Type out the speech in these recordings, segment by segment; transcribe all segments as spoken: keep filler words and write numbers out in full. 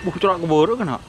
Buh, cora' koburu kana'.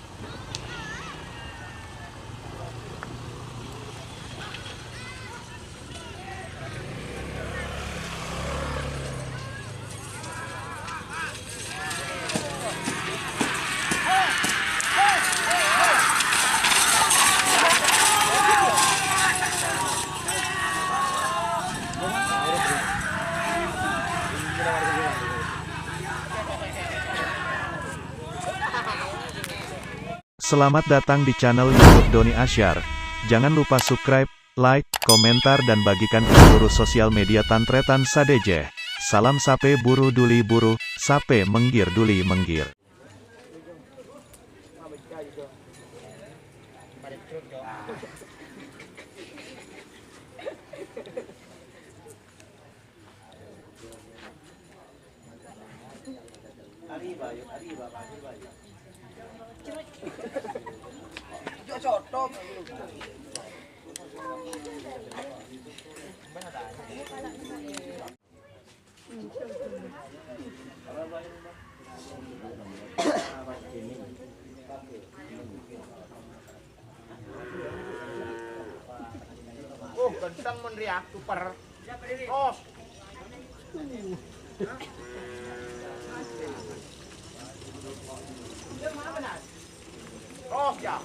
Selamat datang di channel YouTube Doni Asyar. Jangan lupa subscribe, like, komentar, dan bagikan ke seluruh sosial media tan-tarètan sadhâjâ. Salam sapè buru duli buru, sapè mènggir duli mènggir. Oh, gendheng mon rèya, super. Os. Os, ya.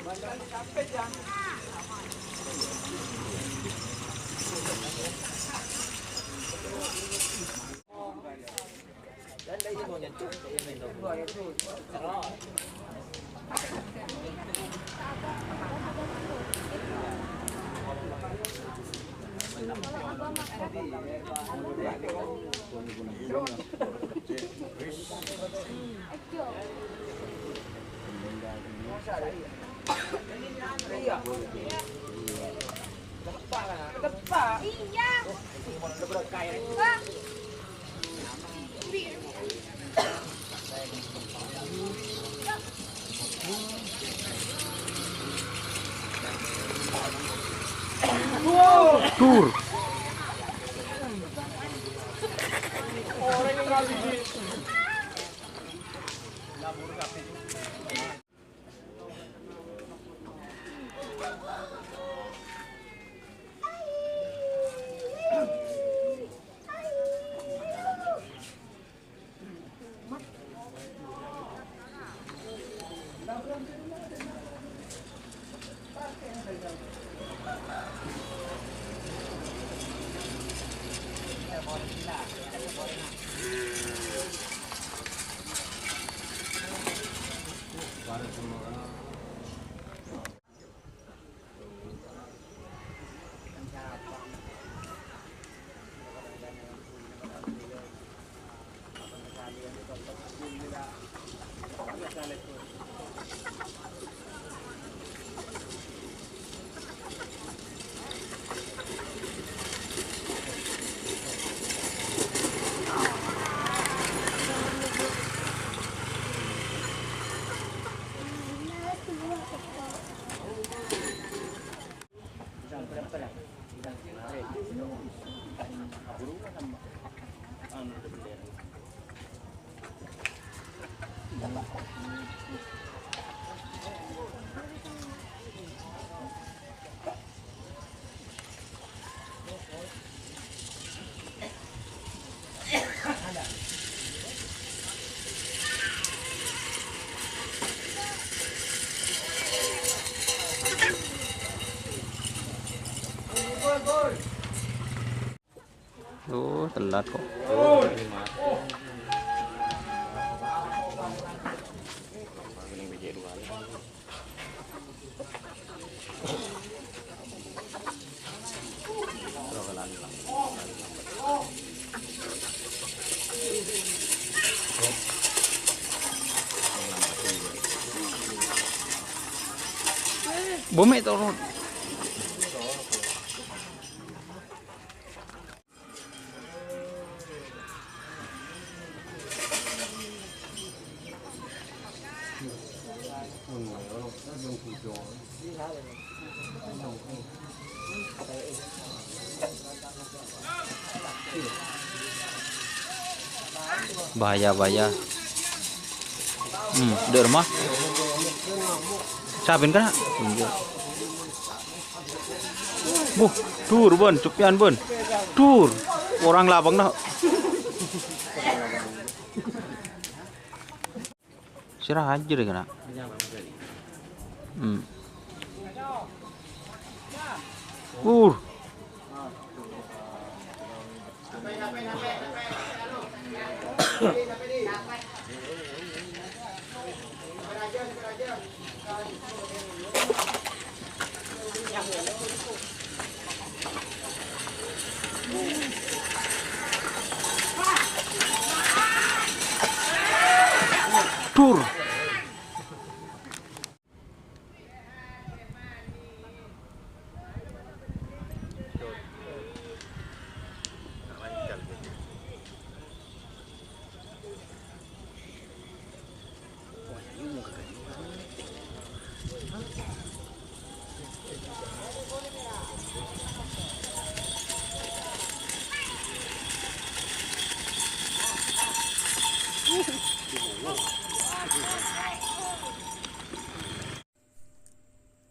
Tur. Duh, telat kok. Bomè turun. Bahaya, bahaya. Hmm, dâ' remma. Tapèn kana'? Buh, dur, bân, ceppiyan, bân. Dur, orèng lapang, nah. Sèra ajâr, ya, kana'. Hmm. Dur. Dur.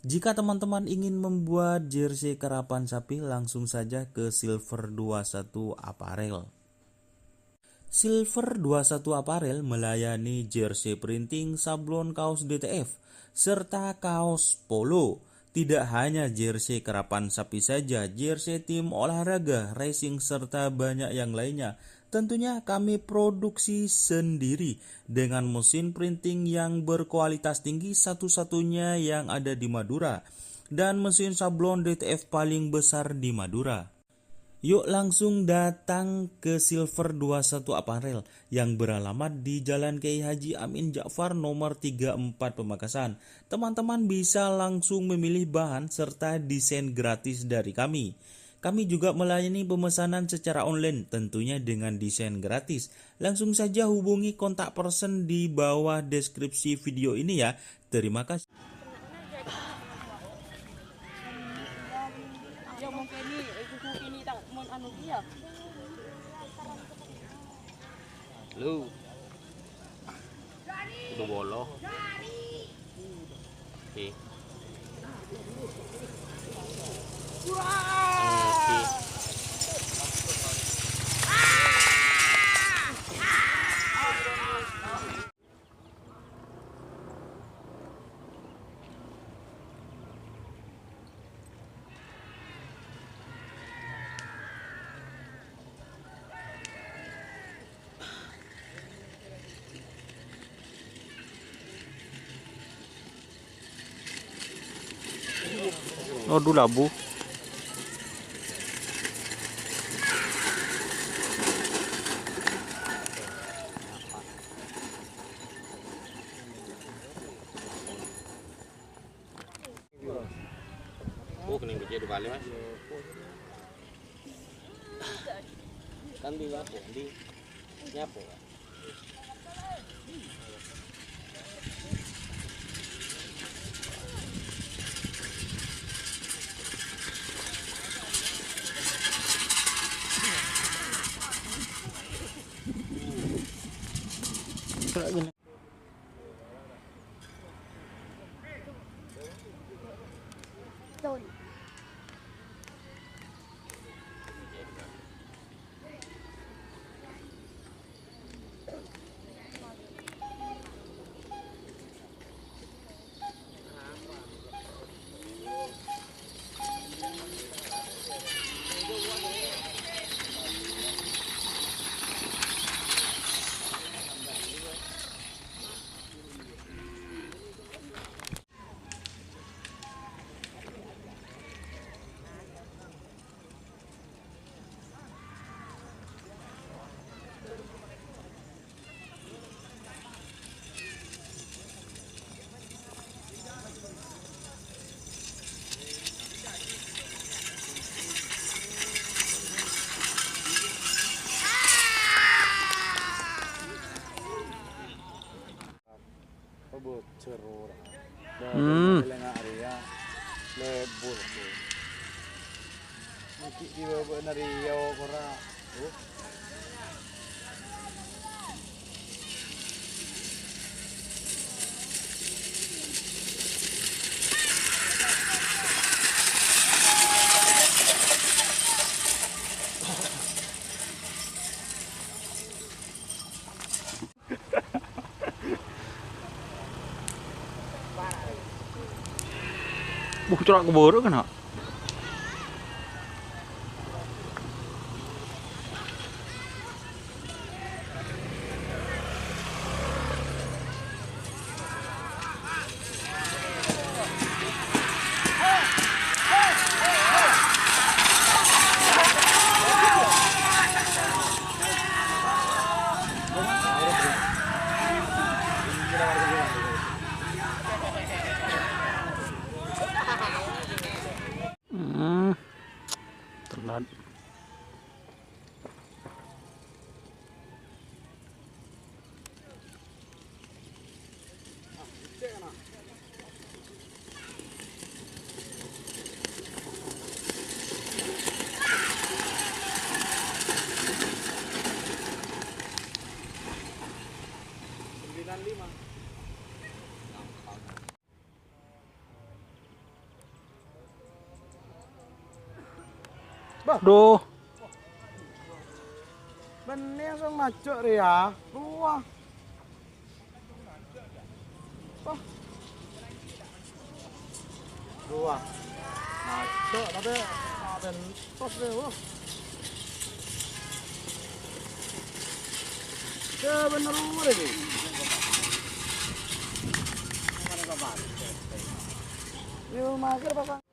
Jika teman-teman ingin membuat jersey karapan sapi, langsung saja ke Silver dua satu Apparel. Silver dua satu Apparel melayani jersey printing, sablon kaos D T F, serta kaos polo. Tidak hanya jersey karapan sapi saja, jersey tim olahraga, racing, serta banyak yang lainnya. Tentunya kami produksi sendiri dengan mesin printing yang berkualitas tinggi, satu-satunya yang ada di Madura, dan mesin sablon D T F paling besar di Madura. Yuk langsung datang ke Silver dua satu Apparel yang beralamat di Jalan Kiai Haji Amin Ja'far nomor tiga empat Pamekasan. Teman-teman bisa langsung memilih bahan serta desain gratis dari kami. Kami juga melayani pemesanan secara online, tentunya dengan desain gratis. Langsung saja hubungi kontak person di bawah deskripsi video ini ya. Terima kasih. Lu. Udah bolo. Oke. Oke. Aduh, labu. Oh, kènèng bâjâ dibâli, Mas. Kan di nyapu, di nyapu. Pabocor ora. Hmm. Lènga' rèya lebur. Mungkin di bawah nari ya, ora. Oh. Buh, cora' koburu kana'. Hmm. Telat. Sembilan lima. Bah. Duh. Bânnè langsung maco' rèya. Rowa. Bah. Rowa. Maco', tapè bentos rèya, wah. Ya, bener umur ini. Yo, mager, Bapak.